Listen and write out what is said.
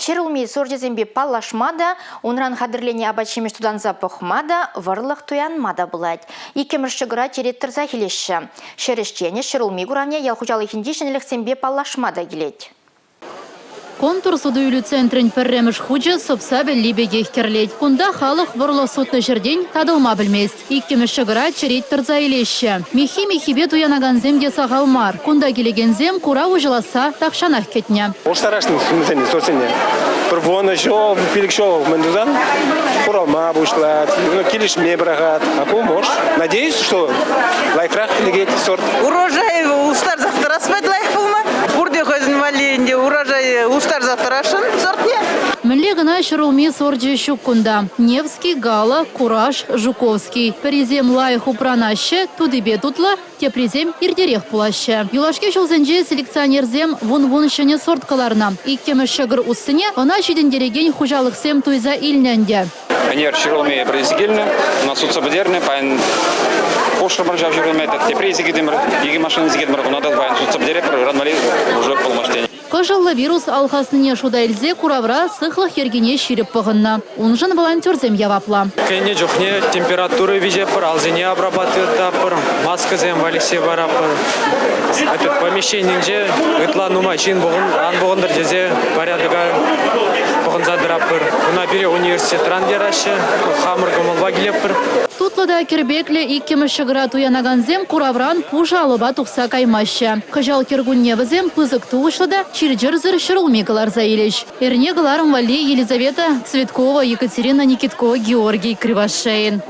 Ҫӗрулми сорчӗсемпе паллашма та, унран хатӗрленӗ апат-ҫимӗҫ тутанса пӑхма та, вӑрлӑх туянма та пулать. Иккӗмӗш ҫӑкӑра черет тӑрсах илеҫҫӗ. Ҫӗр ӗҫченӗ ҫӗрулми куравне ял хуҫалӑхӗнчи ҫӗнӗлӗхсемпе паллашма та килет. Контур суту-илӳ центрӗн пӗрремӗш хучӗ сӑпса вӗлли пекех кӗрлет. Кунта халӑх вӑрлӑх сутнӑ ҫӗртен татӑлма пӗлмест. Иккӗмӗш ҫӑкӑра черет тӑрса илеҫҫӗ. Миххи-миххипе туянакансем те сахал мар. Кунта килекенсем курав уҫӑласса тахҫанах кӗтнӗ. Улӑштарасшӑн сунсене, сортсене. Пӗр вунӑ ҫул, пилӗк ҫул мӗн тусан хуралма пуҫлать, килӗшме пӑрахать. А ку может. Надеюсь, что лайӑхрах лекет сорт. Урожай улӑштарсах тӑрас пать лайӑх пулма. Пурте хӑйсен валли ӗнтӗ урожай улӑштарсах тӑрасшӑн сортне. Мӗнле кӑна ҫӗрулми сорчӗ ҫук кунта. Невский, Гала, Кураж, Жуковский. Пӗрисем лайӑх упранаҫҫӗ, тутипе тутлӑ, теприсем иртерех пулаҫҫӗ. Юлашки ҫулсенче селекционерсем вун-вун ҫӗнӗ сорт кӑларнӑ. Иккӗмӗш ҫӑкӑр уссине ӑна ҫитӗнтерекен хуҫалӑхсем туйса илнӗ ӗнтӗ. Ӗнер ҫӗрулми пӗр илсе килнӗ, ӑна сутса пӗтернӗ, паян хушрӑмӑр ҫав ҫӗрулме, тепре илсе килтӗмӗр, икӗ машина илсе килтӗмӗр, ӑна та паян сутса пӗтеретпӗр, ыран валли уже пулмасть тенӗ. Кӑшӑллӑ вирус алхаснине шута илсе куравра сыхлӑх йӗркине ҫирӗп пӑхӑннӑ. Уншӑн волонтерсем яваплӑ. Кӗнӗ чухне температура виҫетпӗр, алсене обрабатыватпӑр, маскӑсем валеҫсе паратпӑр. Этот помещенинче ытла нумай ҫын ан пухӑнтӑр тесе порядока пӑхӑнса тӑратпӑр. Куна пире университетран яраҫҫӗ, хамӑр кӑмӑлпа килетпӗр. Тутлӑ та кӗрпеклӗ иккӗмӗш ҫӑкӑра туянакансем куравран пушӑ алӑпа тухса каймаҫҫӗ. Кӑҫал кӗркунне вӗсем пысӑк тухӑҫлӑ та чир-чӗрсӗр ҫӗрулми кӑларса илӗҫ. Эрне кӑларӑм валли Елизавета Цветкова, Екатерина Никиткова, Георгий Кривошеин.